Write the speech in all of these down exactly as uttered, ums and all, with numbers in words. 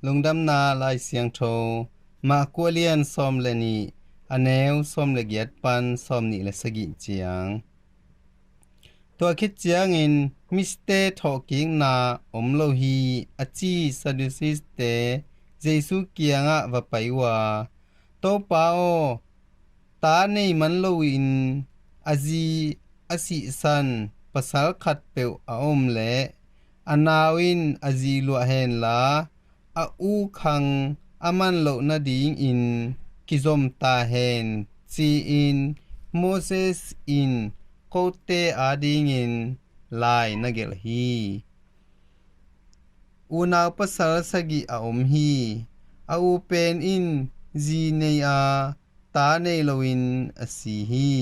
Lungdamna Lai Siangtho, Mark a lian sawm le nih, a neu sawm le giat pan sawm nih le sagih ciang. Tua khit ciangin misite thawhkikna om lo hi, a ci Sadducees-te Jesu kiangah va pai uh a, "Topa aw, ta nei man loin a zi a sihsan pasal khatpeuh a om leh a nau in a zi luah henla, a u khang a man loh nadingin kizom ta hen," ci-in Moses in kote adingin lai na gelh hi. Unau pasal sagih a om hi. A u pen in zi nei a, ta nei loin a si hi.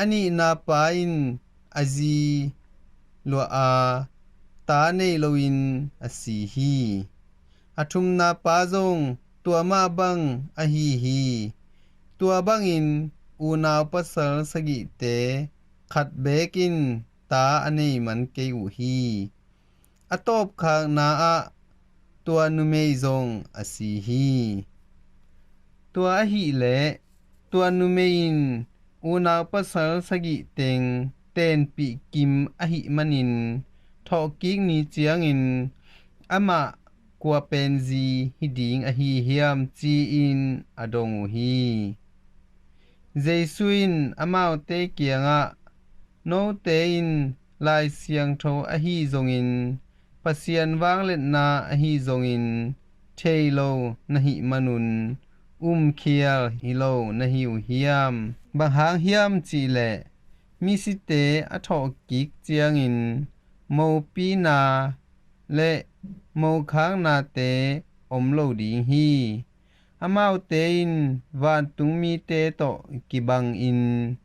A nihna pa in a zi luah a, ta nei loin a si hi. A thumna pa zong tua mah bang ahi hi. Tua bangin unau pasal sagihte khat beek in ta a nei man kei uh hi. A tawpkhakna ah tua numei zong a si hi. Tua ahih leh tua numei in unau pasal sagih teng tenpih kim ahih manin thawhkik ni ciangin amah kua pen zi hi ding ahi hiam ci-in a dong uh hi. Jesu in amaute kiangah, "Note in Lai Siangtho ahi zongin, Pasian vangliatna ahi zongin thei lo na hih manun umkhial hi lo na hi uh hiam? Bang hang hiam cihleh misite a thawhkik ciangin mopina le mokhaknate om lo ding hi. Amaute in vantungmite tawh kibangin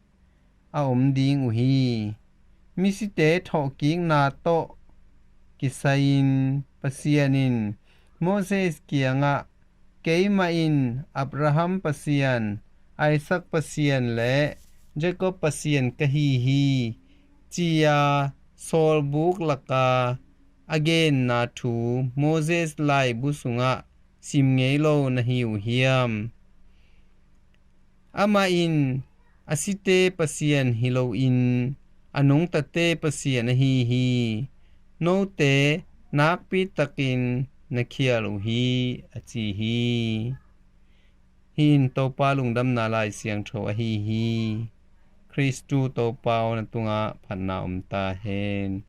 a om ding uh hi. Misite thawhkikna tawh kisai-in Pasian in Moses kiangah, 'Keimah in Abraham Pasian, Isaac Pasian le Jacob Pasian ka hi hi,' ci-a sawlbuk laka a genna thu Moses laibu sungah sim ngei lo na hi uh hiam? Amah in a site Pasian hi loin a nungtate Pasian ahi hi. Note nakpi takin na khial uh hi," a ci hi. Hih in Topa Lungdamna Lai Siangtho ahi hi. Khristu Topa aw, na tungah phatna om ta hen.